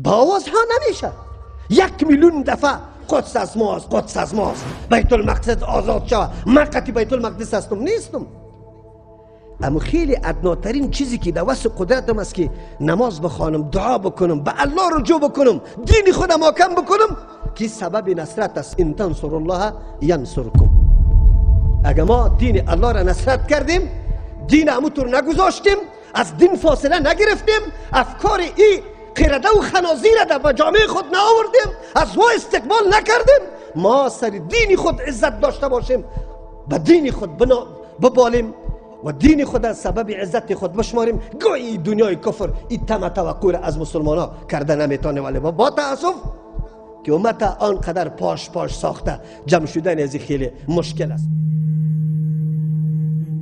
با آواز ها نمیشه. 1 میلیون دفعه قدس از ماست، قدس از ماست، بیت المقدس آزاد شود، من قطعی بیت المقدس هستم نیستم. اما خیلی ادناترین چیزی که در وسع قدرتم است که نماز بخوانم، دعا بکنم، به الله رجوع بکنم، دین خودم حاکم بکنم که سبب نصرت است. ان تنصر الله ینصرکم. اگر ما دین الله را نصرت کردیم، دین همونطور نگذاشتیم، از دین فاصله نگرفتیم، افکار ای قرده و خنازیر را در جامعه خود نآوردیم، از او استقبال نکردیم، ما سر دین خود عزت داشته باشیم، به دین خود ببالیم و دین خود از سبب عزت خود بشماریم، گویی دنیای کفر این طمع توقع را از مسلمان ها کرده نمیتونه. ولی با تاسف که امت آنقدر پاش پاش ساخته، جمع شدن از خیلی مشکل است.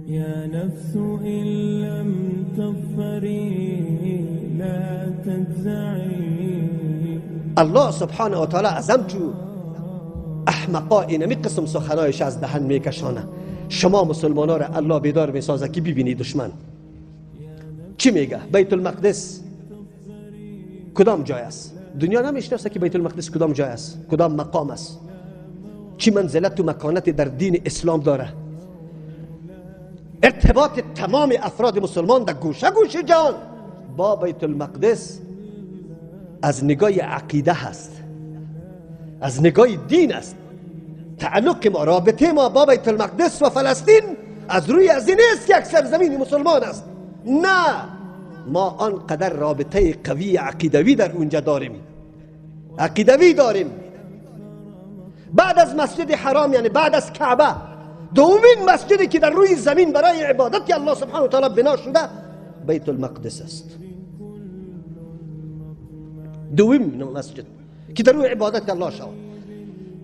یا نفس إن لم تظفری لا تجزعی. الله سبحانه و تعالی از همچو احمقا اینمی قسم سخنایش از دهن میکشانه. شما مسلمان ها را الله بیدار میسازه که ببینی دشمن چی میگه. بیت المقدس کدام جای است؟ دنیا نمیشناسه که بیت المقدس کدام جای است، کدام مقام است، چی منزلت و مکانت در دین اسلام داره. ارتباط تمام افراد مسلمان در گوشه گوشه جهان با بیت المقدس از نگاه عقیده هست، از نگاه دین است. تعلق ما، رابطه ما با بیت المقدس و فلسطین از روی از این نیست که یک سرزمین مسلمان است. نه، ما آنقدر رابطه قوی عقیدوی در اونجا داریم، عقیدوی داریم. بعد از مسجد حرام، یعنی بعد از کعبه، دومین مسجدی که در روی زمین برای عبادت الله سبحانه و تعالی بنا شده بیت المقدس است. دومین مسجد که در روی عبادت الله شود،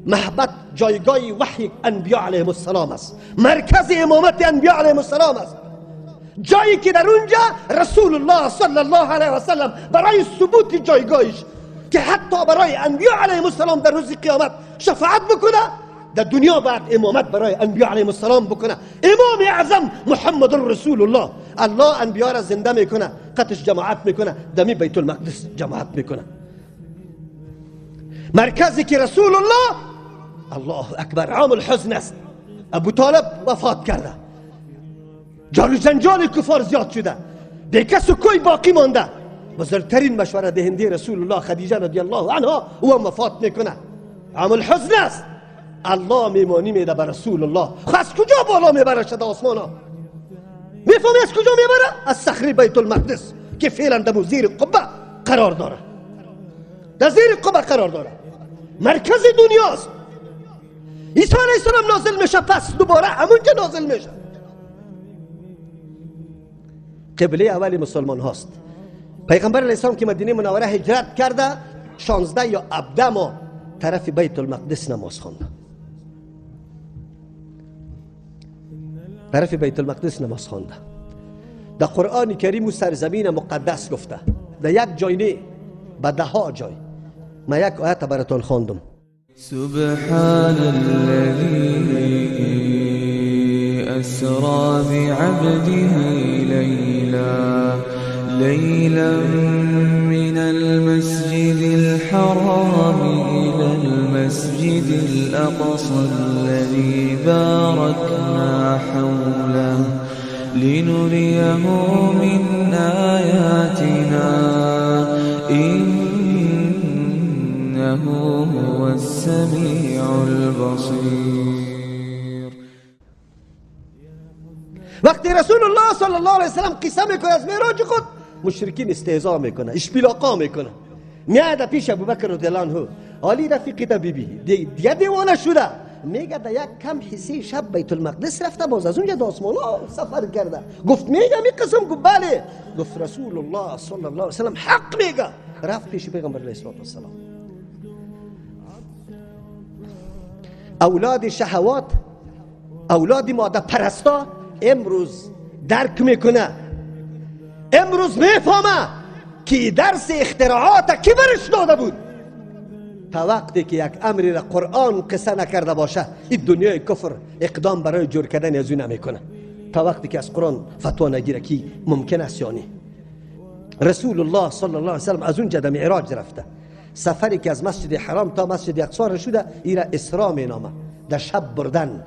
محبت جایگاه وحی انبیاء علیهم السلام است، مرکز امامت انبیاء علیهم السلام است، جایی که در اونجا رسول الله صلی الله علیه و سلم برای ثبوت جایگاهش که حتی برای انبیاء علیهم السلام در روز قیامت شفاعت بکنه، در دنیا بعد امامت برای انبیاء علیهم السلام بکنه. امام اعظم محمد رسول الله، الله انبیاء را زنده میکنه، قطش جماعت میکنه، دمی بیت المقدس جماعت میکنه، مرکزی که رسول الله، الله اکبر، عام الحزن است، ابو طالب وفات کرده، جال و جنجال کفار زیاد شده، به کس و کوی باقی مانده، بزرگترین مشوره دهنده رسول الله خدیجه رضی الله عنها او هم وفات میکنه، عام الحزن است. الله میمانی میده به رسول الله. خب از کجا بالا میبره شده آسمان ها؟ میفهمی از کجا میبره؟ از صخره بیت المقدس که فعلا در زیر قبه قرار داره، در زیر قبه قرار داره، مرکز دنیاست. عیسی علیه السلام نازل میشه، پس دوباره همونجا نازل میشه. قبله اول مسلمان هاست. پیغمبر علیه السلام که مدینه منوره هجرت کرده 16 یا 17 ماه طرف بیت المقدس نماز خوانده، طرف بیت المقدس نماز خوانده. در قرآن کریم و سرزمین مقدس گفته، در یک جای نه، به ده ها جای. من یک آیت براتون خواندم. سبحان الذي أسرى بعبده ليلا ليلا من المسجد الحرام إلى المسجد الأقصى الذي باركنا حوله لنريه من آياتنا إنه هو السميع البصير. وقتی رسول الله صلی الله علیه وسلم قصه میکنه از معراج خود، مشرکین استهزا میکنه، اشپیلاقا میکنه، میاد پیش ابوبکر رضی الله عنه، علی رفیقی تا بیبی دیگه دیوانه شده، میگه در یک کم حصه شب بیت المقدس رفته، باز از اونجا آسمان ها سفر کرده. گفت میگه می قسم؟ گفت بله. گفت رسول الله صلی الله علیه وسلم حق میگه. رفت پیش پیغمبر علیه الصلاه والسلام. اولاد شهوات، اولاد ماده پرستا امروز درک میکنه، امروز میفهمه که درس اختراعات کی برش داده بود. تا وقتی که یک امری را قرآن قصه نکرده باشه، این دنیای کفر اقدام برای جور کردن از او نمیکنه. تا وقتی که از قرآن فتوا نگیره که ممکن است یا نه. رسول الله صلی الله علیه وسلم از اونجا در معراج رفته. سفری که از مسجد حرام تا مسجد اقصا شده ایره اسراء می نامه، در شب بردن.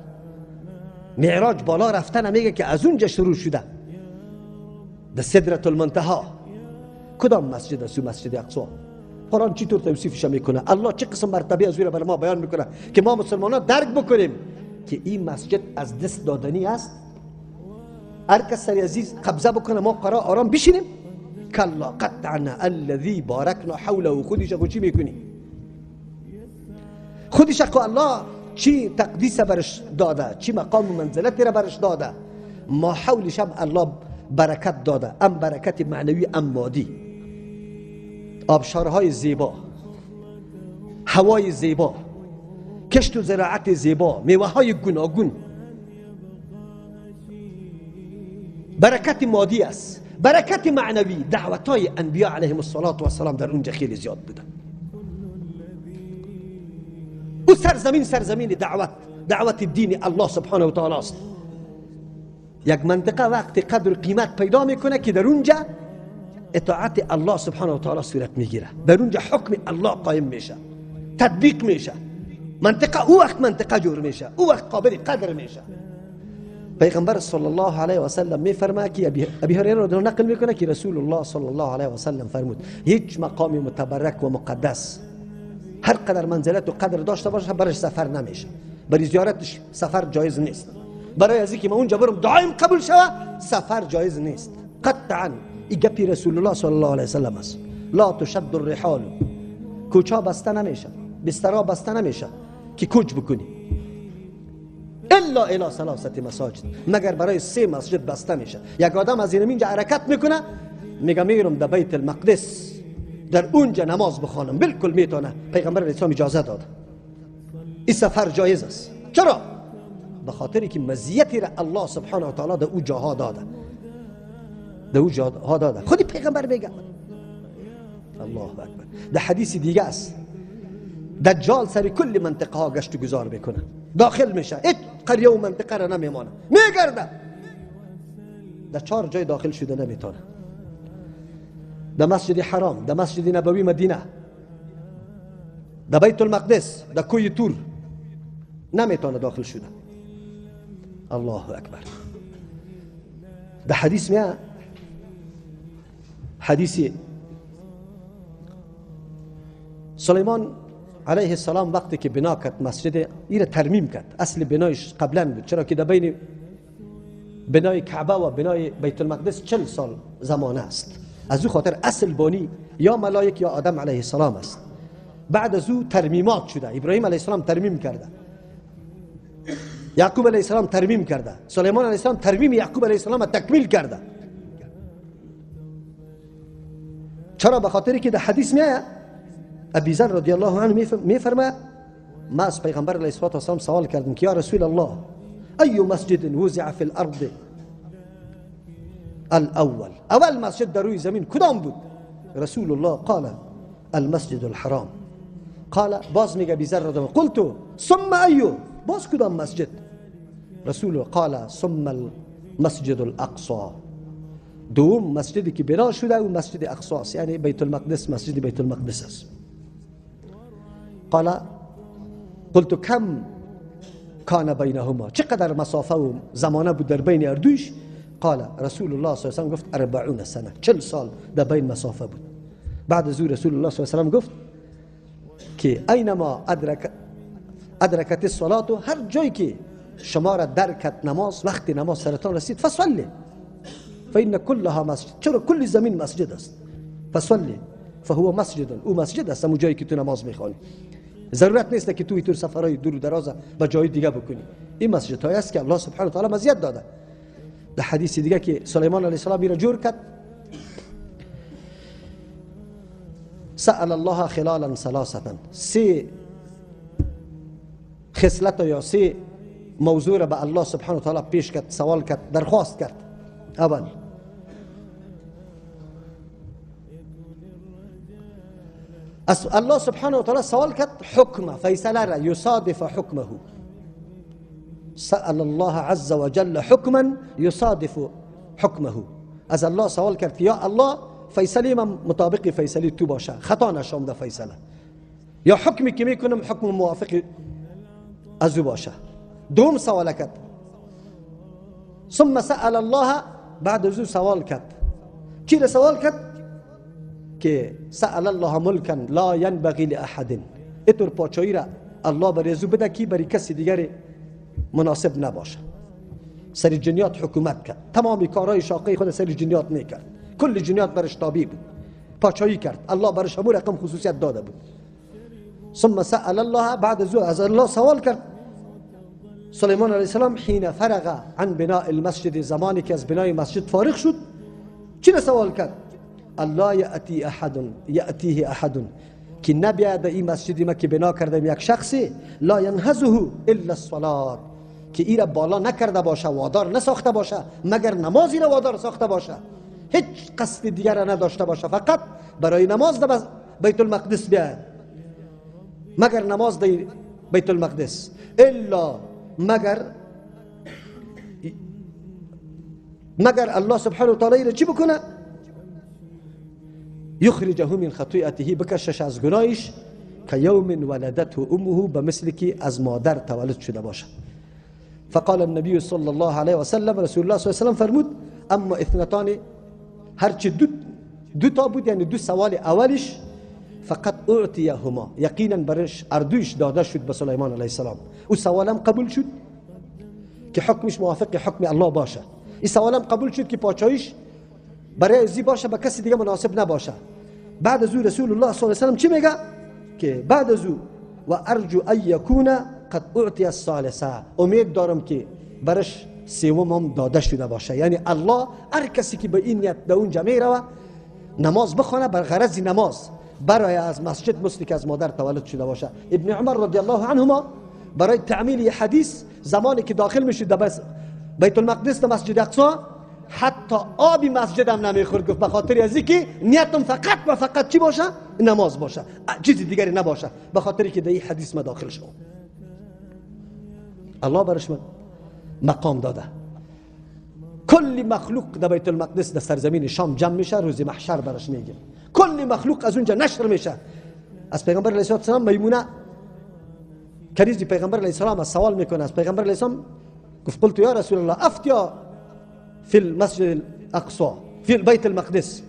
معراج بالا رفتن میگه که از اونجا شروع شده، در سدرة المنتها. کدام مسجد است؟ مسجد اقصا. قرآن چطور توصیفش میکنه؟ الله چه قسم مرتبه از او را برای ما بیان میکنه که ما مسلمان ها درک بکنیم که این مسجد از دست دادنی است. هر کس سر عزیز قبضه بکنه ما قرار آرام بشینیم؟ کلا قطعنا الذی بارکنا حوله. خودش خود چی میکنی؟ خودش خو الله چی تقدیس برش داده، چی مقام و منزلت را برش داده، ما حولش هم الله برکت داده، ام برکت معنوی ام مادی. آبشارهای زیبا، هوای زیبا، کشت و زراعت زیبا، میوه های گوناگون، برکت مادی است، برکت معنوی. دعوت های انبیاء علیهم الصلاة والسلام در اونجا خیلی زیاد بوده. او سرزمین سرزمین دعوت، دعوت دین الله سبحانه و تعالی است. یک منطقه وقتی قدر و قیمت پیدا میکنه که در اونجا اطاعت الله سبحانه و تعالی صورت میگیره، در اونجا حکم الله قایم میشه، تطبیق میشه. منطقه او وقت منطقه جور میشه، او وقت قابل قدر میشه. پیغمبر صلی الله علیه و سلم میفرماید که ابی هریره رو نقل میکنه که رسول الله صلی الله علیه و سلم فرمود هیچ مقام متبرک و مقدس هر قدر منزلت و قدر داشته باشه برش سفر نمیشه، برای زیارتش سفر جایز نیست. برای از اینکه ما اونجا برم دعایم قبول شوه سفر جایز نیست قطعا. این گپی رسول الله صلی الله علیه و سلم است. لا تشد الرحال، کوچا بسته نمیشه، بسترا بسته نمیشه که کوچ بکنی، الا الی ثلاثه مساجد، مگر برای سه مسجد بسته میشه. یک آدم از اینجا حرکت میکنه میگه میرم در بیت المقدس در اونجا نماز بخوانم، بالکل میتونه، پیغمبر اسلام اجازه داد، این سفر جایز است. چرا؟ به خاطر که مزیتی را الله سبحانه و تعالی در او جاها داده، در او جاها داده. خودی پیغمبر میگه. الله اکبر. در حدیث دیگه است دجال سر کل منطقه ها گشت و گذار میکنه، داخل میشه، هیچ قریه و منطقه را نمیمانه، میگرده. در چهار جای داخل شده نمیتونه، در مسجد حرام، در مسجد نبوی مدینه، در بیت المقدس، در کوی تور نمیتونه داخل شده. الله اکبر. در حدیث میاد، حدیث سلیمان علیه السلام وقتی که بنا کرد مسجد ایره ترمیم کرد، اصل بنایش قبلا بود، چرا که در بین بنای کعبه و بنای بیت المقدس 40 سال زمانه است. از او خاطر اصل بانی یا ملائک یا آدم علیه السلام است. بعد از او ترمیمات شده، ابراهیم علیه السلام ترمیم کرده، یعقوب علیه السلام ترمیم کرده، سلیمان علیه السلام ترمیم یعقوب علیه السلام تکمیل کرده. چرا؟ به خاطر که در حدیث میآید ابی ذر رضی الله عنه میفرماید ما از پیغمبر علیه الصلاة والسلام سوال کردم که یا رسول الله ای مسجد وضع فی الارض الاول، اول مسجد در روی زمین کدام بود؟ رسول الله قال المسجد الحرام. قال باز میگه ابی ذر رضی الله قلت ثم ایو، باز کدام مسجد؟ رسول الله قال ثم المسجد الاقصى. دوم مسجدی که بنا شده او مسجد اقصا است، یعنی بیت المقدس، مسجد بیت المقدس است. قال قلت کم کان بینهما، چقدر مسافه و زمانه بود در بین اردویش؟ قال رسول الله صلی الله علیه و سلم گفت 40 سنه، 40 سال در بین مسافه بود. بعد از او رسول الله صلی الله علیه و سلم گفت که اینما ادرکت الصلاه، هر جایی که شما را درکت نماز، وقتی نماز سرتان رسید فصلی فإن كلها مسجد، چرا کل زمین مسجد است، فصلی فهو مسجد، او مسجد است، همون جایی که تو نماز میخوانی. ضرورت نیست که تو اینطور سفرهای دور و دراز به جای دیگه بکنی. این مسجد های است که الله سبحانه و تعالی مزیت داده. در حدیث دیگه که سلیمان علیه السلام را جور کرد، سأل الله خلالا ثلاثه، سه خصلت یا سه موضوع را به الله سبحانه و تعالی پیش کرد، سوال کرد، درخواست کرد. اول الله سبحانه و تعالی سوال کرد حکمه، فیصله را، یصادف حکمه. سأل الله عز وجل حکما یصادف حکمه. از الله سوال کرد یا الله فیصله من مطابق فیصله تو باشه، خطا نشام در فیصله، یا حکمی که میکنم حکم موافق از او باشه. دوم سوال کرد، ثم سأل الله، بعد از او سوال کرد. چی را سوال کرد؟ که سأل الله ملکا لا ینبغی لأحد، اینطور پاچایی را الله برای از او بده که برای کسی دیگر مناسب نباشه. سر جنیات حکومت کرد، تمام کارهای شاقه خود سر جنیات میکرد، کل جنیات برش تابع بود، پاچایی کرد، الله برش همون رقم خصوصیت داده بود. ثم سأل الله، بعد از الله سوال کرد سلیمان علیه السلام حین فرغ عن بناء المسجد، زمانی که از بنای مسجد فارغ شد چی سوال کرد؟ الله یأتی احد، یأتیه احد، که نبیاد این مسجدی ما که بنا کردم یک شخصی لا ینهزه الا الصلاة، که ایره بالا نکرده باشه، وادار نساخته باشه، مگر نمازی را وادار ساخته باشه، هیچ قصد دیگر را نداشته باشه، فقط برای نماز در بیت المقدس بیاید، مگر نماز در بیت المقدس، الا مگر الله سبحانه و تعالی را چی بکنه؟ یخرجه من خطیئته، بکشش از گناهش، که یوم ولدته امه، به مثل که از مادر تولد شده باشه. فقال النبی صلی الله علیه و سلم، رسول الله صلی الله علیه و سلم فرمود اما اثنتان، هرچی دو تا بود، یعنی دو سوال اولش، فقط اعطیهما، یقینا برش اردوش داده شد به سلیمان علیه السلام. او سوالم قبول شد که حکمش موافق حکم الله باشه، این سوالم قبول شد که پاچایش برای ازی باشه، به کسی دیگه مناسب نباشه. بعد از او رسول الله صلی الله علیه و سلم چی میگه؟ که بعد از او و ارجو ان یکون قد اعطی الثالثه، امید دارم که برش سوم هم داده شده باشه. یعنی الله هر کسی که به این نیت به اونجا میروه نماز بخونه، بر غرض نماز، برای از مسجد مثل که از مادر تولد شده باشه. ابن عمر رضی الله عنهما برای تعمیل حدیث زمانی که داخل میشد در بیت المقدس در مسجد اقصا، حتی آب مسجد هم نمیخورد، گفت به خاطر از اینکه نیتم فقط و فقط چی باشه؟ نماز باشه، چیز دیگری نباشه، به خاطر که در این حدیث ما داخل شد. الله برش من مقام داده. کل مخلوق در بیت المقدس در سرزمین شام جمع میشه، روز محشر برش میگه کل مخلوق از اونجا نشر میشه. از پیغمبر علیه السلام میمونه کریزی پیغمبر علیه السلام از سوال میکنه، از پیغمبر علیه السلام گفت قلت یا رسول الله افتیا فی المسجد الاقصى فی البیت المقدس،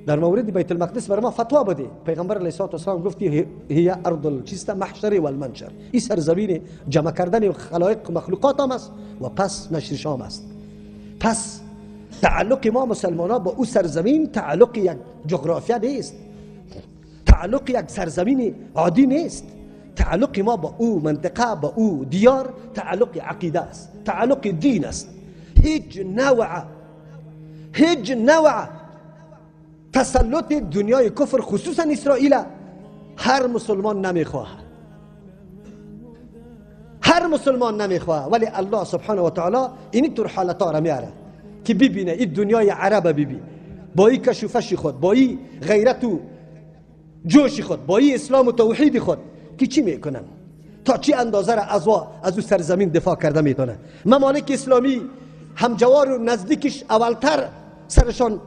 در مورد بیت المقدس بر ما فتوا بده. پیغمبر علیه السلام گفت هي ارض الچیست محشر والمنشر، این سرزمین جمع کردن خلایق مخلوقات هم است و پس نشر شام است. پس تعلق ما مسلمان ها با او سرزمین تعلق یک جغرافیا نیست، تعلق یک سرزمین عادی نیست، تعلق ما با او منطقه، با او دیار، تعلق عقیده است، تعلق دین است. هیچ نوع تسلط دنیای کفر خصوصا اسرائیل هر مسلمان نمیخواه، هر مسلمان نمیخواه، ولی الله سبحانه و تعالی این طور حالتا را میاره که ببینه این دنیای عرب ببین با این کشوفش خود، با این غیرت و جوش خود، با این اسلام و توحید خود که چی میکنن، تا چی اندازه را از او سرزمین دفاع کرده میتونه. ممالک اسلامی همجوار و نزدیکش اولتر سرشان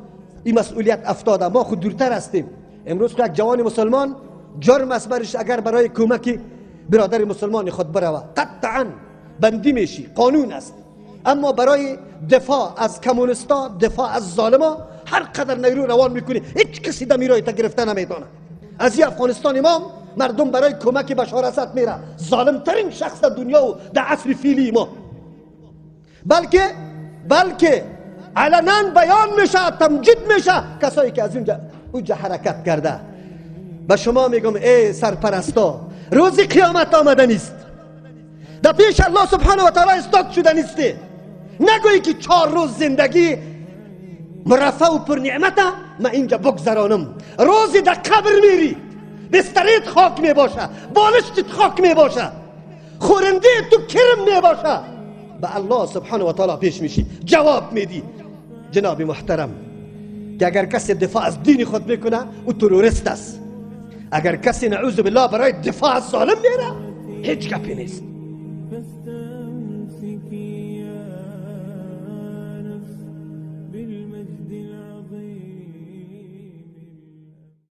این مسئولیت افتاده، ما خود دورتر هستیم. امروز که یک جوان مسلمان جرم است برش اگر برای کمک برادر مسلمان خود بروه، قطعا بندی میشی، قانون است. اما برای دفاع از کمونستا، دفاع از ظالما، هر قدر نیرو روان میکنی هیچ کسی دمیرای تا گرفته نمیتونه. از افغانستان امام مردم برای کمک بشار اسد میره، ظالمترین شخص در دنیا و در عصر فیلی ما، بلکه علنا بیان میشه، تمجید میشه کسایی که از اونجا حرکت کرده. به شما میگم ای سرپرستا، روز قیامت آمده نیست، در پیش الله سبحانه و تعالی استاد شده نیستی. نگویی که 4 روز زندگی مرفه و پر نعمته من اینجا بگذرانم. روزی در قبر میری، بستریت خاک میباشه، بالشتت خاک میباشه، خورنده تو کرم میباشه، به الله سبحانه و تعالی پیش میشی، جواب میدی. جناب محترم، که اگر کسی دفاع از دین خود میکنه او تروریست است، اگر کسی نعوذ بالله برای دفاع از ظالم میره هیچ گپی نیست.